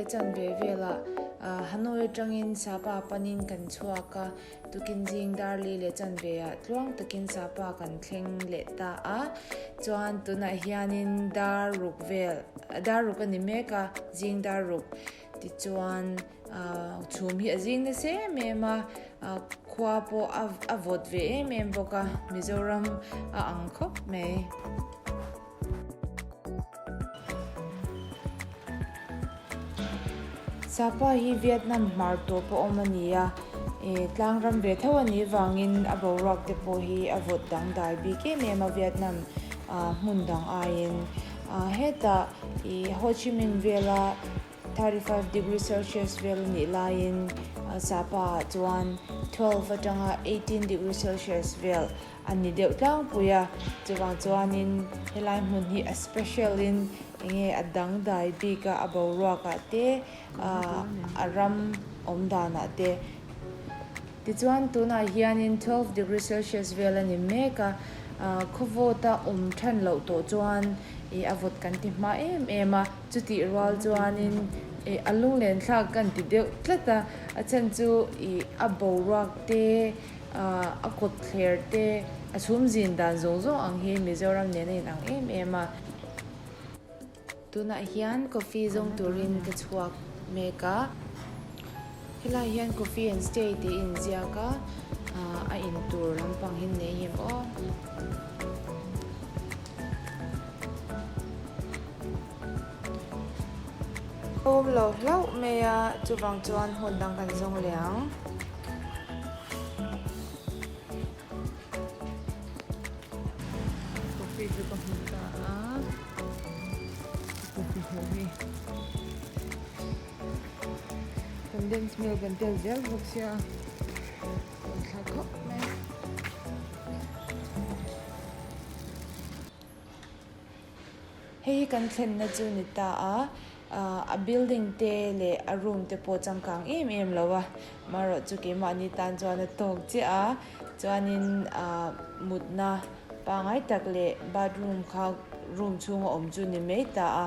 chanve velah Hanoi atangin Sapa panin kan chhuak a, tukin zing dar li leh chanve ah tluang takin Sapa kan thleng leh ta a. Chuan tunah hianin dar ruk vel, dar ruk a ni mek a, zing dar ruk tichuan Chhum hi a zing nasa em em a, khua pawh a vawt ve em em bawk a, Mizoram a ang khawp mai. Sapa hi Vietnam hmar tawp a awm a ni a, tlang ram ve tho a nih vangin a boruak te pawh hi a vawt dangdai bik em em a Vietnam hmun dang aiin. Hetah Ho Chi Minh vela 35 degree Celsius vel a nih laiin Sapa ah chuan 12 atanga 18 degree Celsius vel a ni deuh tlangpui a, chuvang chuanin helai hmun hi a special in enge a dangdai bik a, a boruak ah te a ram awm dan ah te. Tichuan tunah hianin 12 degree Celsius vel a ni mek a, khawvawt a awm than loh tawh chuan ih a vawt kan ti hma em em a, chutih rual chuanin ih a lunglen thlak kan ti deuh tlat a, a chhan chu ih a boruak te a kawt thler te a chhum zin dan zawng zawng ang hi Mizoram nen a inang em em a. Tunah hian coffee zawng turin ka chhuak mek a, helai hian coffee and stay tih a inziak a, a in tur lampang hi nei em aw. Awm lo hlauh mai a, chuvang chuan hmun dang kan zawng leh ang. Coffee chu ka hmu ta a coffee hmuh hi condensed milk an tel zel bawk sia a tha khawp mai. Hei hi kan thlenna chu ni ta a, a building te leh a room te pawh changkang em em lo a, amaherawh chu keimahni tan chuan a tawk chiah a, chuanin ah mutna pangngai tak leh bathroom kha room chhunga awm chu ni mai ta a,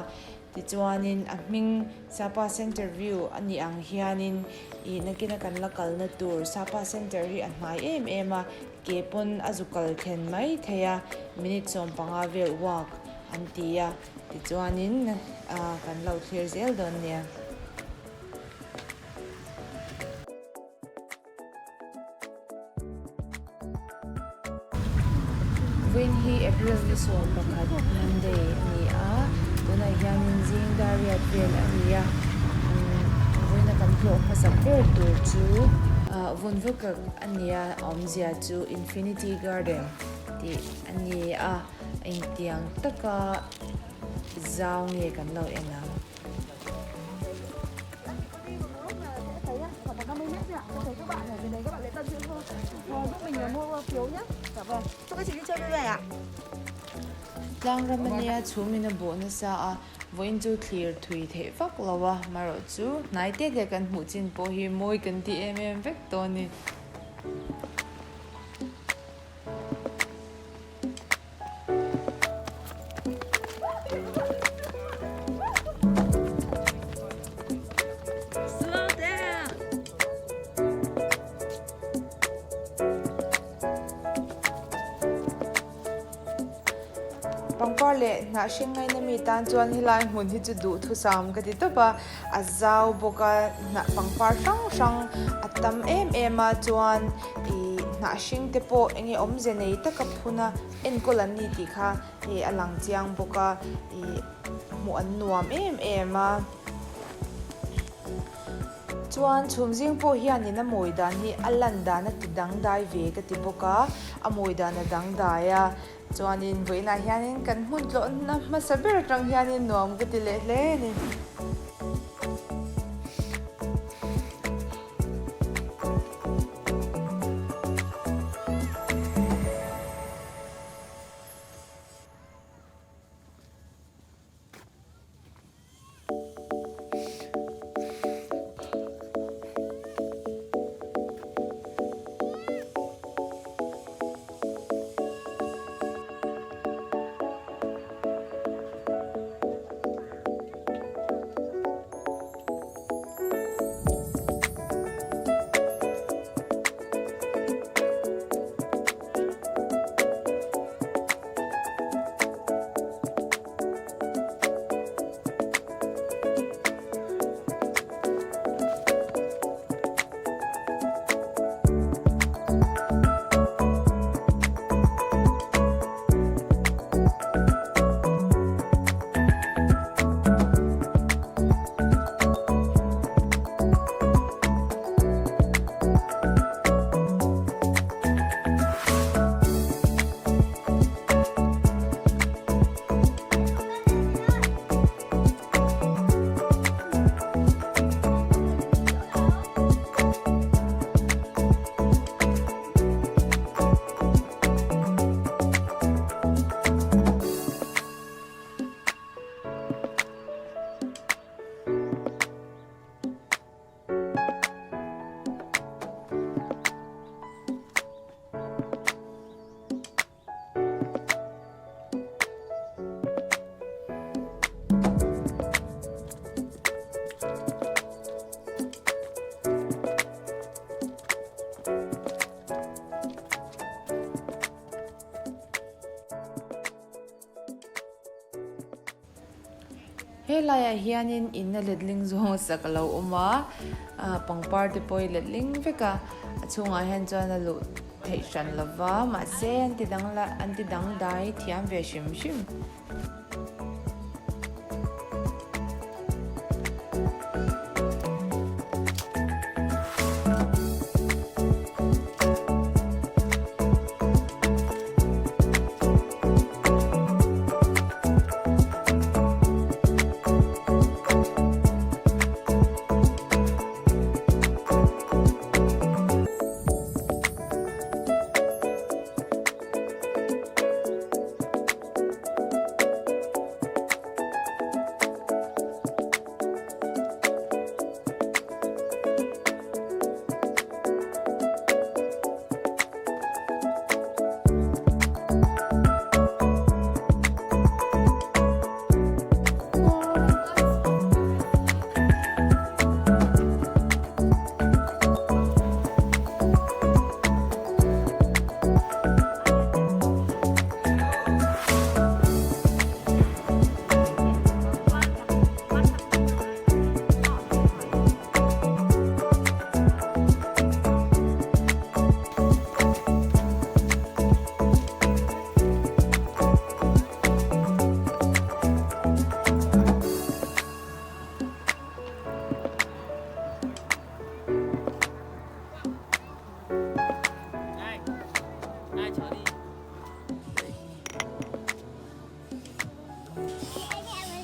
tichuanin a hming Sapa Centre View a nih ang hianin ih nakina kan la kalna tur Sapa Centre hi a hnai em em a. Ke pawn a zu kal thlen mai thei a, minute 15 vel walk an ti a, tichuanin kan lo thlir zel dawn nia. Vawiin hi April ni 11 Monday a ni a, tunah hianin zing dar riat vel a ni a, vawiina kan hlawh hmasak ber tur chu Vawnvakak a nia awmzia chu Infinity Garden tih a ni a, engtiang taka zau nge kan lo en ang. Tlang ram a nia chhum in a bawh nasa a. Vawiin chu thlir thui theih vak lo a, marawh chu hnai te te kan hmuh chin pawh hi mawi kan ti em em vek tawh a ni. Pangpar leh hnah hring ngaina mi tan chuan helai hmun hi chu duhthusam ka ti tawp a, a zau bawk a, hnah pangpar hrang hrang a tam em em a chuan ih hnah hring te pawh eng nge awmze nei taka phun a enkawl an ni tih kha ih a lang chiang bawk a, ih hmuh an nuam em em a. Chuan chhum zing pawh hianin a mawi dan hi a lan dan a ti dangdai ve ka ti bawk a, a mawi dan a dangdai a, chuanin vawiinah hianin kan hmun tlawhna hmasa ber atang hianin nuam ka ti leh hle a ni. Helaiah hianin in a letling zawng sak a lo awm a, ah pangpar te pawh hi letling vek a, a chhungah hian chuan a luh theih hran lova mahse an ti dang la an ti dangdai thiam ve hrim hrim.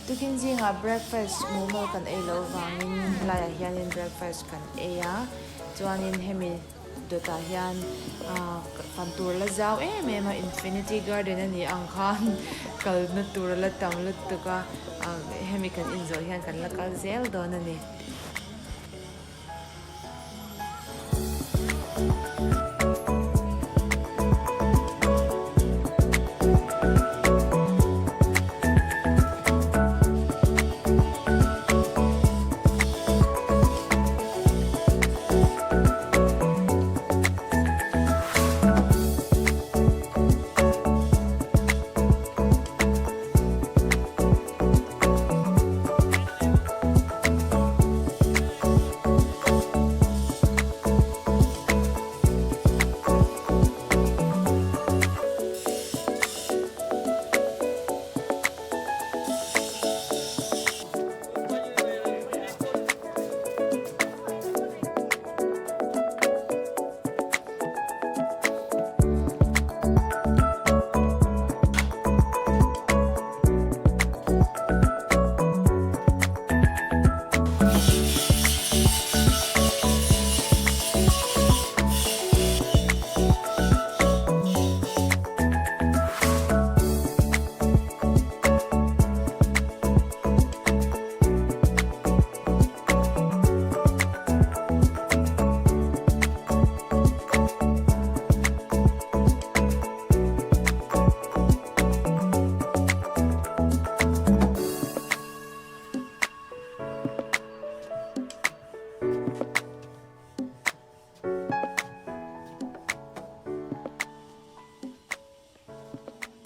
Tukin zingah breakfast mumal kan ei loh vangin helaiah hianin breakfast kan ei a chuanin hemi dawtah hian ah fan tur la zau em em a infinity garden a nih ang khan kalna tur a la tam lutuk a ah hemi kan inzawh hian kan la kal zel dawn a ni.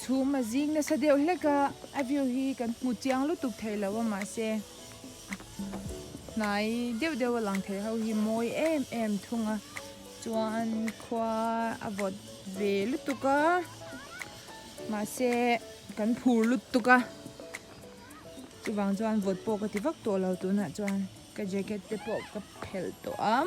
Chhum a zing nasa deuh hlek a, a view hi kan hmu chiang lutuk thei lo a mahse hnai deuh deuh a lang thei ho hi mawi em em thung a chuan khua a vawt ve lutuk a mahse kan phur lutuk a chuvang chuan vawt pawh ka ti vak tawh lo tunah chuan ka jacket te pawh ka phelh tawh a.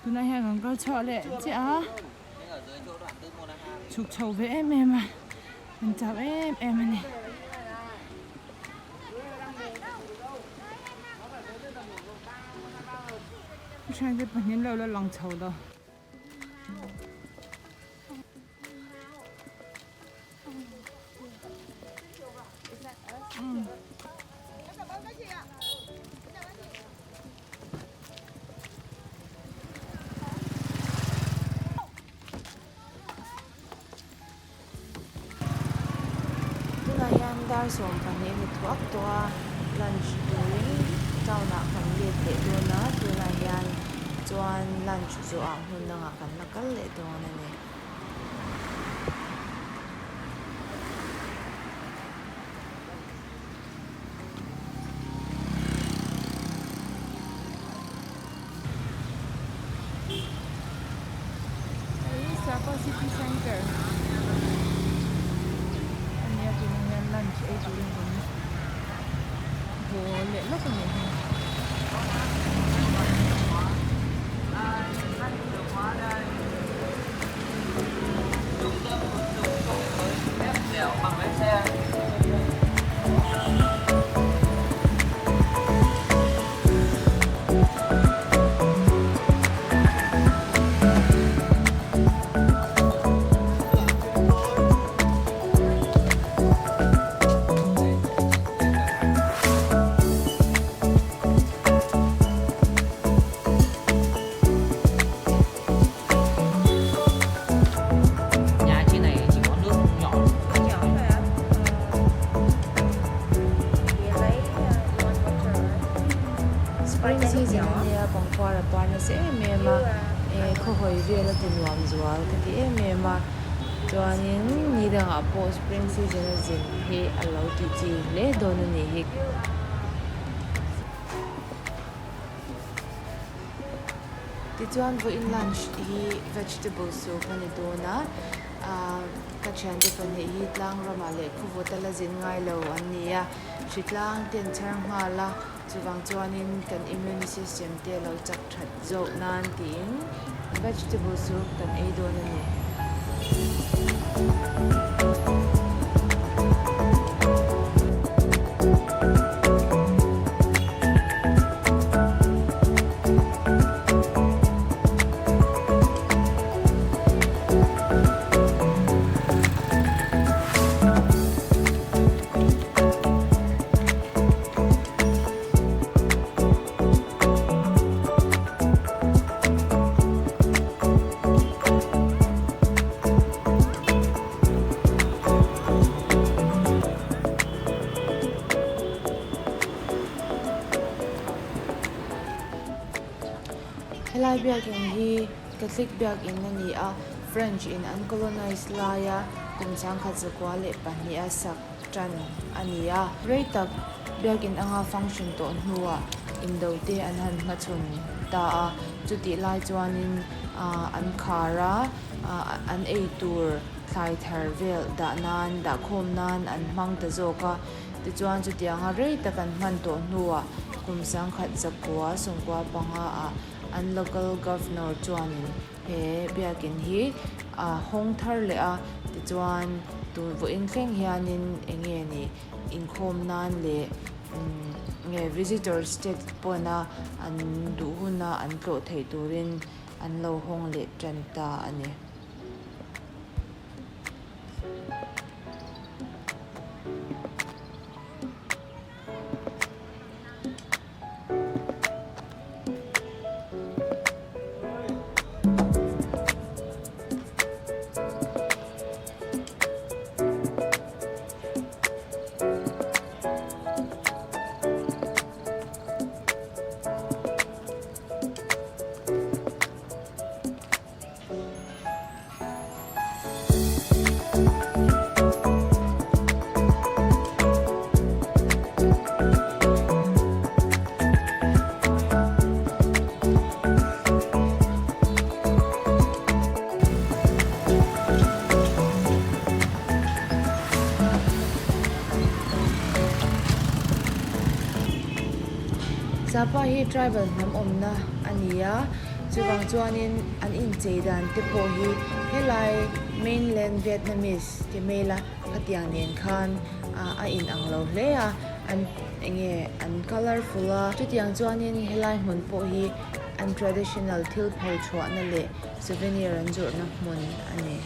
Tunah hian kan kal chhuah leh chiah a, chhuk chho ve em em a, kan chau em em a ni. Thiante pahnih an lo la lang chho lo. Tunah hian dar 12 ni thuak tawh a, lunch turin town ah kan let leh dawn a, tunah hian chuan lunch zawhah hmun dangah kan la kal leh dawn a ni. Hei hi Sapa City Centre a nia tunah hian lunch ei turin kan haw leh lawk a nih hi. Spring season a nia pangpar a par nasa em em a eh khawhawi vel a ti nuam zual ka ti em em a chuanin ni dangah pawh spring season a zin hi a lo tih chi hle dawn a nih hi. Tichuan vawiin lunch hi vegetable soup a ni dawn a, ahh ka thiante pahnih hi tlang ramah leh khawvawt a la zin ngai lo an ni a, hritlang te an chhar nghal a, chuvang chuanin kan immune system te a lo chak that zawk nan tiin vegetable soup kan ei dawn a ni. Helai biakin hi Catholic biakin a ni a, French in an colonize laia kum changkhat zakua leh pahniha sak tan a ni a. Rei tak biakin anga function tawh hnuah indo te an han hmachhawn ta a, chutih lai chuanin an khar a, an ei tur thlai thar vel dah nan, dah khawm nan an hmang ta zawk a. Tichuan chutianga rei tak an hman tawh hnuah kum sangkhat zakua sawmkua panga ah an local governor chuanin He biakin hi a hawng thar leh a, tichuan tun vawiin thleng hianin eng nge ni inkhawm nan leh nge visitors te pawna an duh huna an tlawh theih turin an lo hawng leh tan ta a ni. Sapa hi tribal hnam awmna a ni a. Chuvang chuanin an inchei dan te pawh hi helai mainland Vietnamese ti mai la khatiang nen khan a inang lo hle a, an enge an colourful a, chutiang chuanin helai hmun pawh hi an traditional thil pho chhuahna leh souvenir an zawrhna hmun a ni.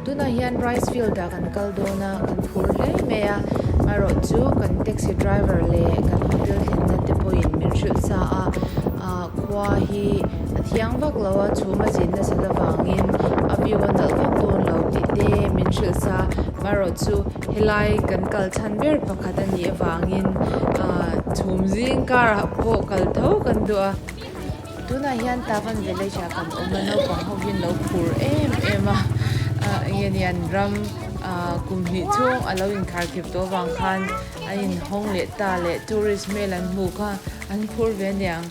Tunah hian rice field ah kan kal dawn a kan phur hle mai a amaherawh chu kan taxi driver leh kan hotel thlenna te pawhin min hrilh sa a ah khua hi a thiang vak lo a chhum a zin nasat avangin a view a nalh vak dawn lo tih te min hrilh sa amaherawh chu helai kan kal chhan ber pakhat a nih avangin ah chhum zing karah pawh kal tho kan duh a. Tunah hian Tavan village ah kan awm a naupang ho hian lo phur em em a ah enge ni an ram ah kum hnih chhung a lo inkhar khep tawh avang khan an inhawng leh ta leh tourist hmel an hmuh kha an phur ve aniang.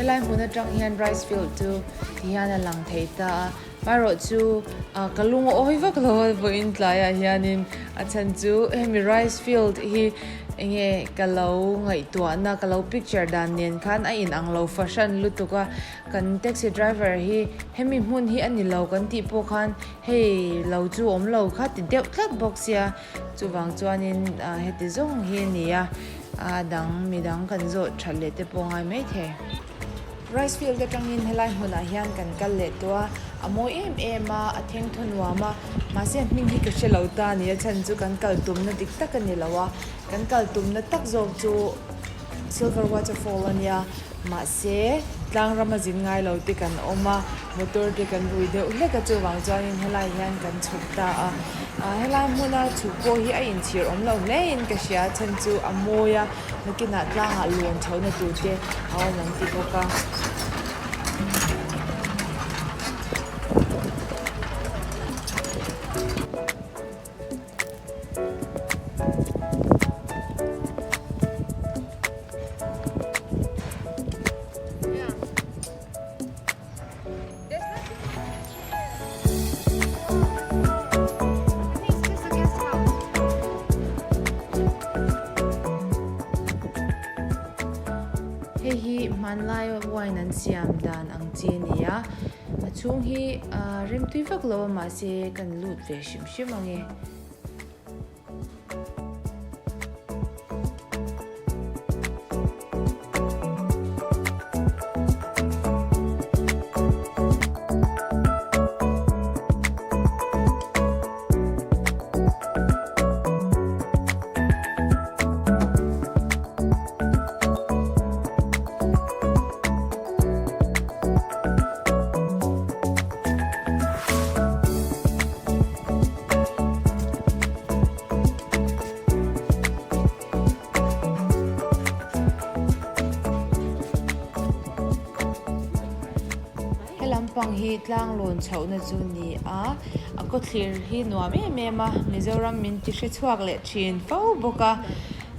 Helai hmun atang hian rice field chu ti hian a lang thei ta a amaherawh chu ah ka lung a awi vak lo a vawiin tlaiah hianin a chhan chu hemi rice field hi enge ka lo ngaihtuahna ka lo picture dan nen khan a inang lo fahran lutuk a kan taxi driver hi hemi hmun hi a ni lo kan tih pawh khan hei lo chu awm lo kha ti deuh tlat bawk sia chuvang chuanin ah heti zawng hi a ni a a dang midang kan zawh that leh te pawh a ngai maithei. Rice field atangin helai hmunah hian kan kal leh tawh a, a mawi em em a, a theng thaw nuam a, mahse a hming hi ka hre lo ta a ni, a chhan chu kan kal tumna dik tak a ni lo a, kan kal tumna tak zawk chu Silver Waterfall a nia, mahse tlang rama zin ngai lo te kan awm a, motor te kan rui deuh hlek a, chuvang chuanin helai hian kan chhuk ta a, helai hmuna chhuk pawh hi a inchhir awm lo hle in ka hria, a chhan chu a mawi a. Nakinah tlangah lawn chhohna tur te a awm an ti bawk a. hmanlaia wine an siam dan ang chi a ni a a chhung hi ahh remtui vak lo a mahse kan lut ve hrim hrim ang e. He lampang hi tlang lawn chhohna chu ni a a kawthlir hi nuam em em a Mizoram min ti hre chhuak leh thin fo bawk a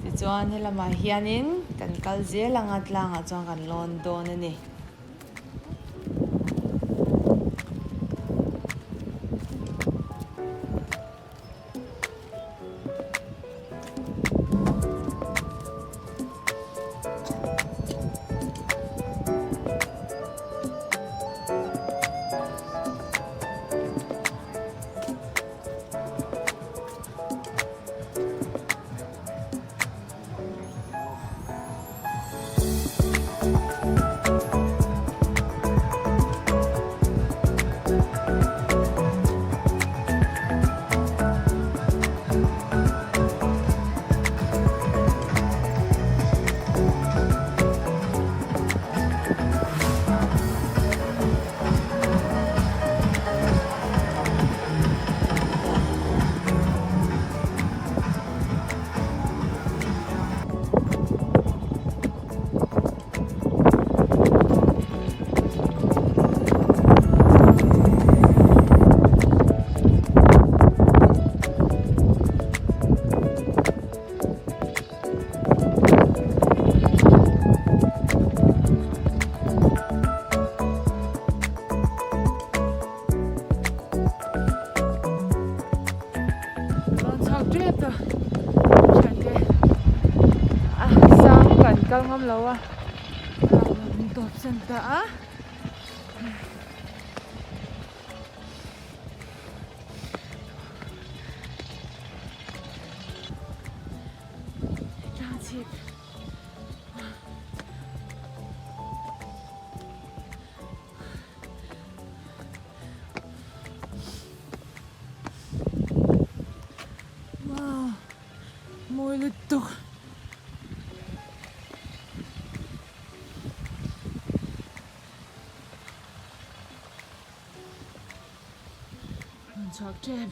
tichuan he lamah hianin kan kal zel ang a tlangah chuan kan lawn dawn a ni. Rawn chhuak tep a thiante a sang kan kal ngam lo a min tawp san ta a. Tlangchhip. Wow mawi lutuk. Rawn chhuak tep.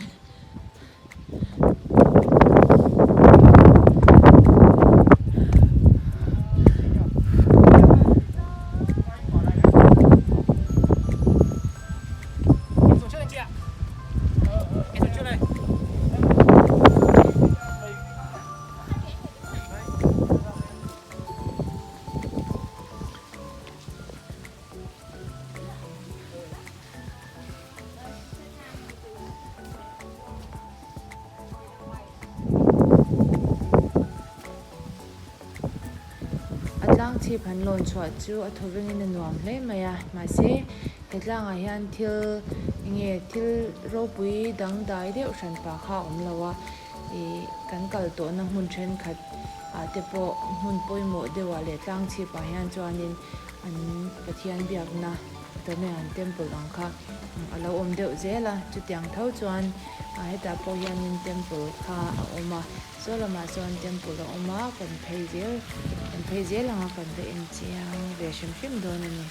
A tlang chhip han lawn chhuah chu a thaw vengin a nuam hle mai a mahse he tlangah hian thil enge thil ropui dangdai deuh hran pah kha a awm lo a ih kan kal tawhna hmun thenkhat ah te pawh hmun pawimawh deuh ah leh tlang chhip ah hian chuanin an Pathian biakna Domean temple ang kha a lo awm deuh zel a chutiang tho chuan ah hetah pawh hianin temple kha a awm a saw lamah chuan temple a awm a kan phei zel kan phei zel ang a kan va en chiang ve hrim hrim dawn a ni.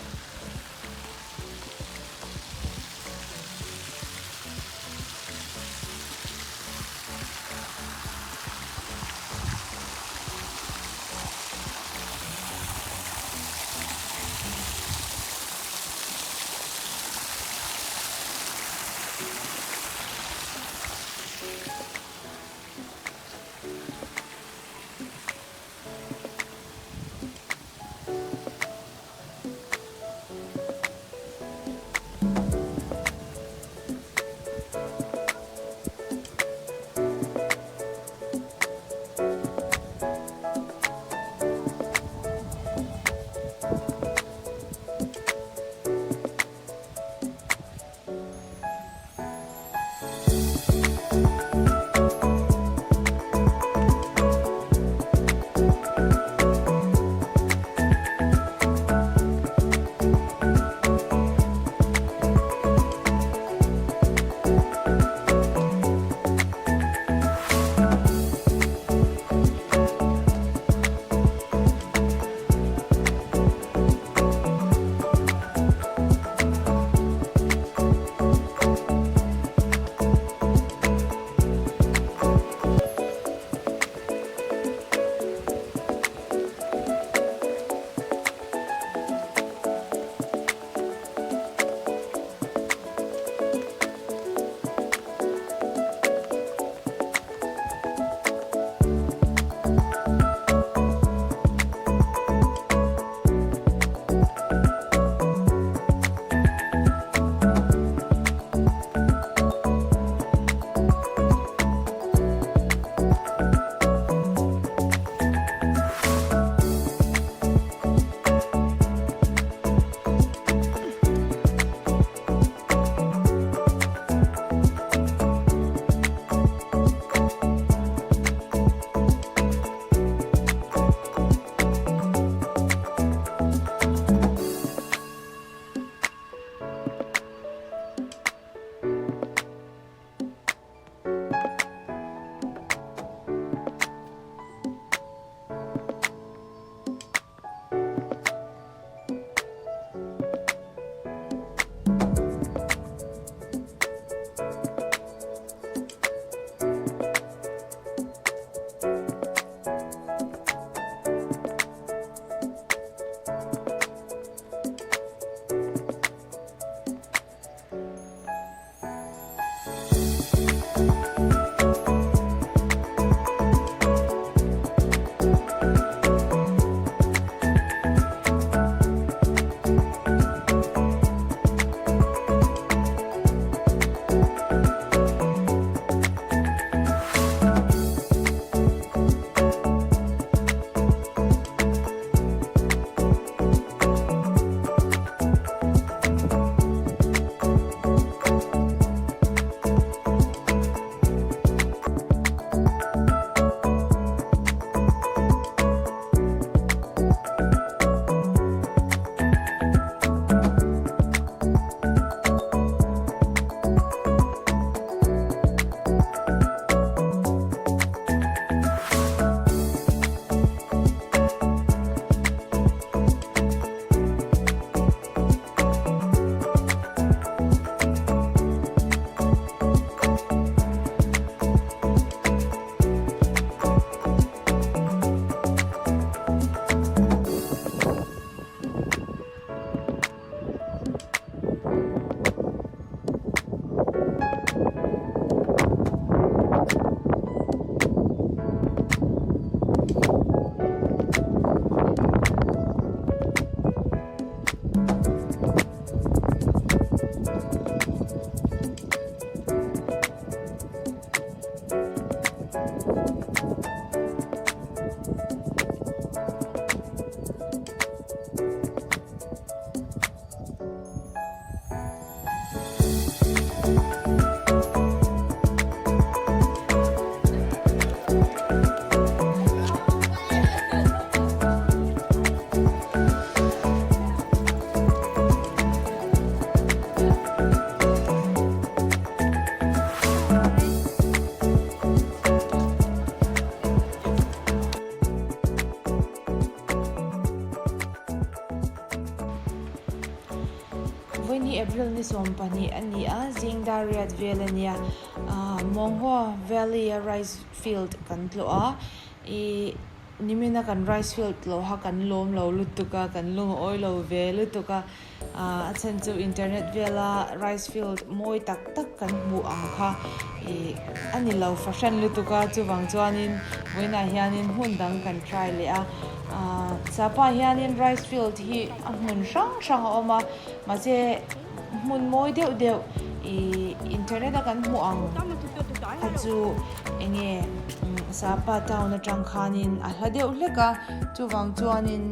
ni 20 a ni a, zing dar riat vel a nia. Ahh Monghua Valley a rice field kan tlawh a, ih nimina kan rice field tlawha kan lawm lo lutuk a, kan lung a awi lo ve lutuk a. Ahh a chhan chu internet vela rice field mawi tak tak kan hmuh ang kha ih a ni lo fahran lutuk a chuvang chuanin vawiinah hianin hmun dang kan try leh a ahh sapa hianin rice field hi a hmun hrang hrang a awm a mahse hmun mawi deuh deuh ih internet a kan hmuh ang kha chu eng nge sapa town atang khanin a hla deuh hlek a chuvang chuanin.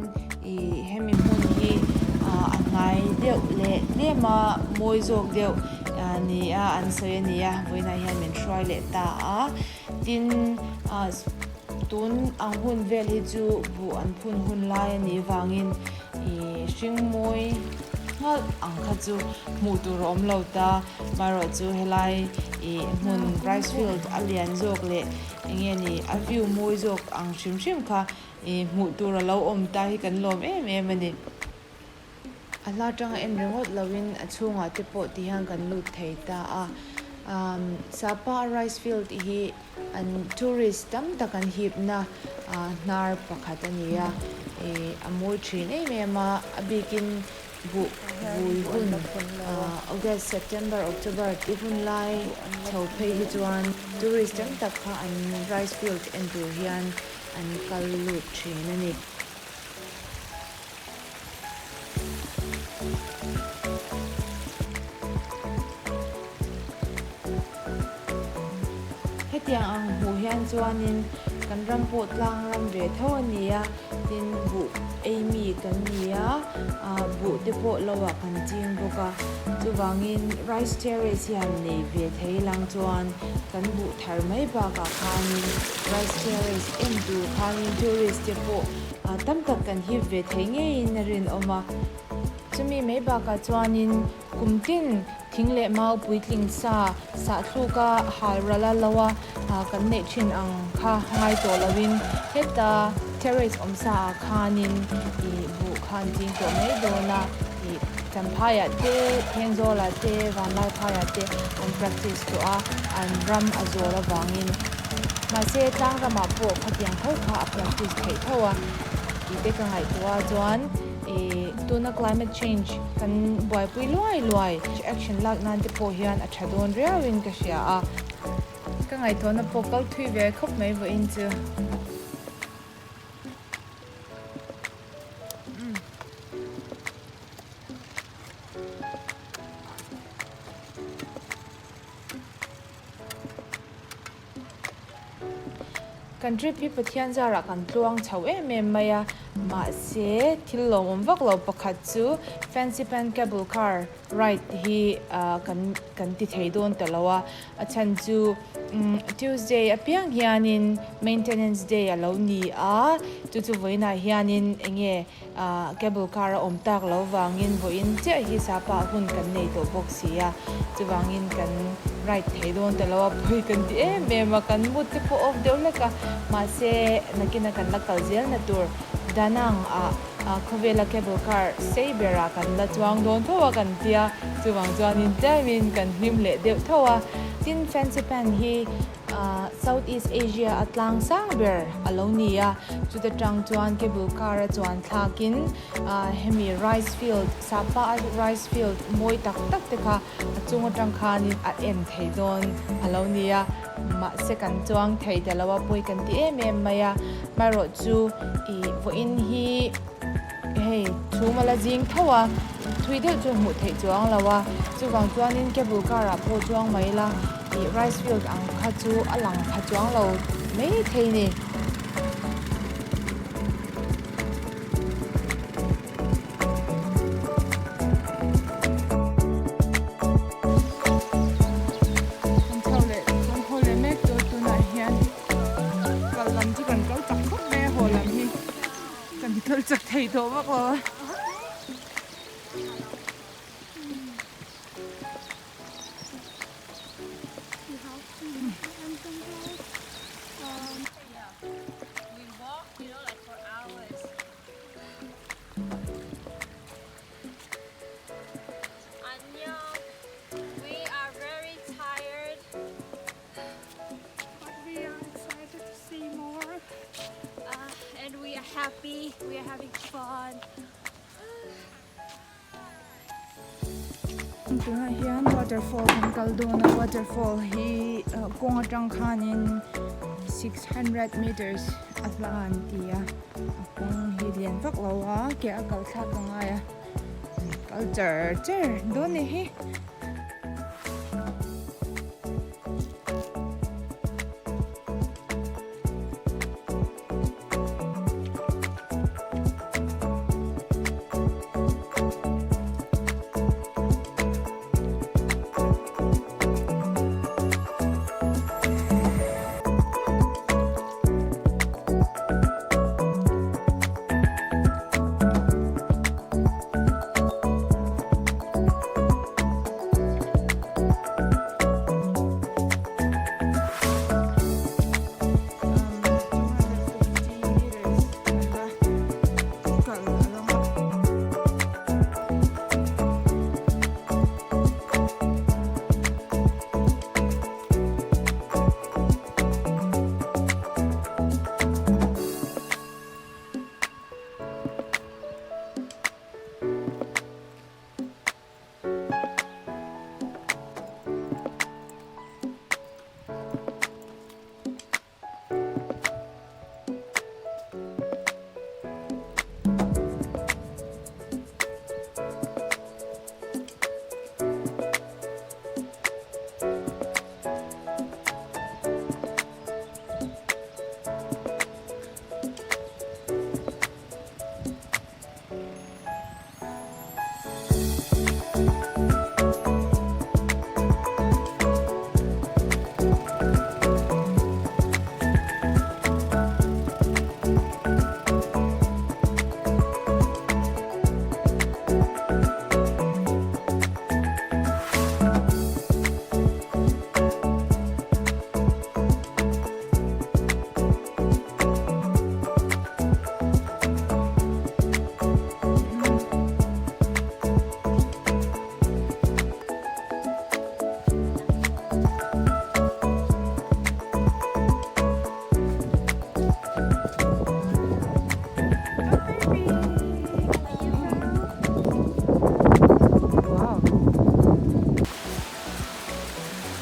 Ih hemi hmun hi ah a hnai deuh leh tlem a mawi zawk deuh ah ni a an sawi a ni a vawiinah hian min hruai leh ta a tin ah tun ang hun vel hi chu buh an phun hun lai a nih vangin ih hring mawi nghalh ang kha chu hmuh tur a awm lo ta marawh chu helai ih hmun rice field a lian zawk leh eng nge ni a view mawi zawk ang hrim hrim kha. Ih hmuh tur a lo awm ta hi kan lawm em em a ni. A hla atanga en ringawt loin a chhungah te pawh ti hian kan lut thei ta a. Umm Sapa rice field hi an tourist tam tak an hipna hnar pakhat a ni a. Ih a mawi thin em em a, a bikin buh vui hun August, September, October tih hun lai chho phei hi chuan tourist tam tak kha an rice field en tur hian an kal lut thin a ni. Hetiang ang hmuh hian chuanin kan ram pawh tlang ram ve tho a ni a, tin buh ei mi kan ni a, ah buh te pawh lo ah kan ching bawk a, chuvangin rice terrace hian nei ve thei lang chuan kan buh thar mai bakah khanin Rice terrace en tur khanin tourist te pawh tam tak kan hip ve thei ngeiin a rinawm a. Chumi mai bakah chuanin kum tin thing leh mau puitling sa sahthluk a hal ral a lo a kan neih thin ang kha ngai tawh loin heta terrace awm sa ah khanin ih buh kha an ching tawh mai dawn a ih Champhaiah te Thengzawlah te Vanlaiphaiah te an practice tawh a an ram a zawl avangin. Mahse, tlang ramah pawh khatiang tho kha a practice theih tho a tih te ka ngaihtuah a chuan ih tuna climate change kan buaipui luai luai action lak nan te pawh hian a tha dawn riauin ka hria a. Ka ngaihtuahna pawh kal thui ve khawp mai vawiin chu. Kan trip hi Pathian zarah kan tluang chho em em mai a, mahse thil lawmawm vak lo pakhat chu Fancy Pan Cable Car ride hi kan kan ti thei dawn ta lo a, a chhan chu Tuesday apiang hianin maintenance day a lo ni a, chu chu vawiinah hianin eng nge Cable car a awm tak lo vangin vawiin chiah hi sapa hun kan nei tawh bawk si a, chuvangin kan ride thei dawn ta lo a, pawi kan ti em em a, kan mood te pawh off deuh hlek a, mahse nakina kan la kal zel na tur Danang ah khawvela cable car sei berah kan la chuang dawn tho a kan tia, chuvang chuanin tlemin kan hlim leh deuh tho a, tin fancy pan hi South East Asia a tlang sang ber a lo ni a, chuta tang chuan cable car a chuan thlakin hemi rice field, Sapa a rice field mawi tak tak te kha a chung atang khanin a en thei dawn a lo ni a, mahse kan chuang thei ta lo a, pawi kan ti em em mai a, marawh chu ih vawiin hi. Hei chhum a la zing tho a, thui deuh chu hmuh theih chuang lo a, chuvang chuanin cable car ah pawh chuang mai ila ih rice field ang kha chu a lang pha chuang lo mai thei ni. Kan chho leh kan haw leh mek tur tunah hian kal lam chu kan kal chak khawp mai a haw lam hi. Kan kal chak thei tawh vak lo a. happy, we are having fun. Tunah hian waterfall kan kal dawn a, waterfall hi kawng atang khanin 600 meters a hla an ti a, a kawng hi lian vak lo a, ke a kal thlak a ngai a, kal char char dawn ni hi.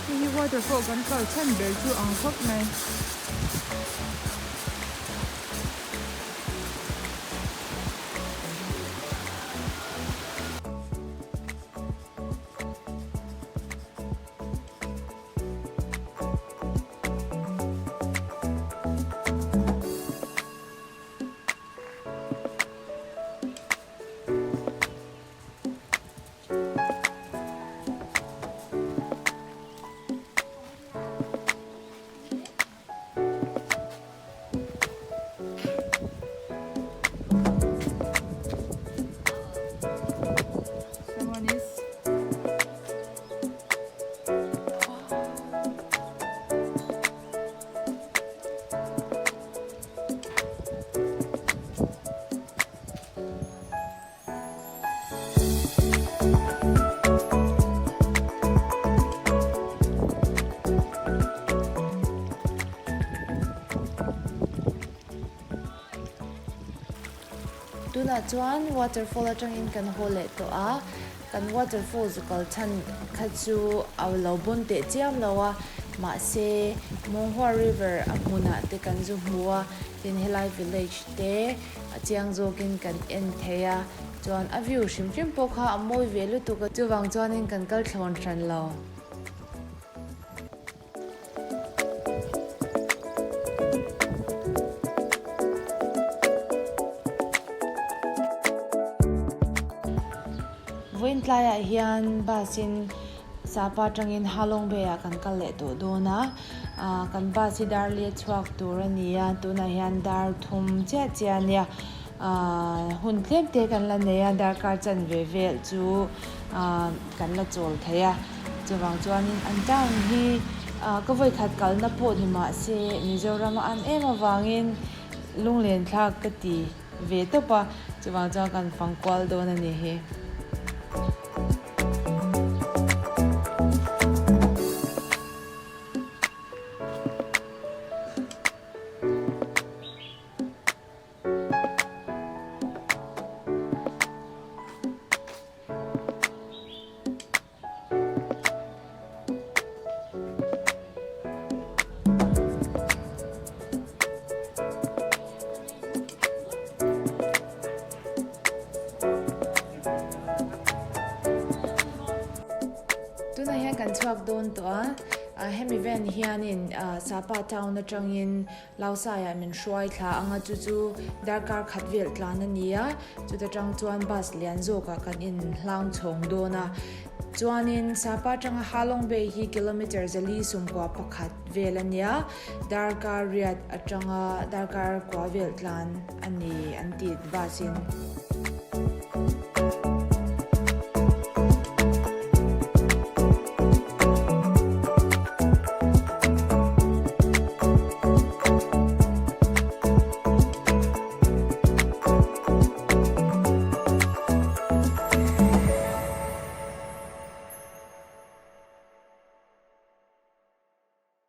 Hei hi waterfall kan kal chhan ber chu ang khawp mai. Someone is Tunah chuan waterfall atangin kan haw leh tawh a, kan waterfall zu kal chhan kha chu a lo bawn teh chiam lo a, mahse Monghua river a hmunah te kan zu hmu a, tin helai village te a chiang zawkin kan en thei a, chuan a view hrim hrim pawh kha a mawi ve lutuk a, chuvang chuanin kan kal thlawn hran lo. Vawiin tlaiah hian bus in Sapa atangin Halong Bay ah kan kal leh tawh dawn a, kan bus hi dar li a chhuak tur a ni a, tunah hian dar thum chiah chiah a nia, hun tlem te kan la nei a, darkar chanve vel chu kan la chawl thei a, chuvang chuanin an town hi ka vawikhat kalna pawh ni mahse Mizoram a an em avangin lunglen thlak ka ti. Ve tawp a, chuvang chuan kan fang kual dawn a ni hi. kan chhuak dawn tawh a, hemi van hianin Sapa town atangin Laosaiah min hruai thla anga chu chu darkar khat vel tlan a ni a, chuta tang chuan bus lian zawkah kan in hlang chhawng dawn a. Chuanin Sapa atanga Halong Bay hi kilometre zali sumkua pakhat vel a nia, darkar riat atanga darkar kua vel tlan a ni an ti bus in.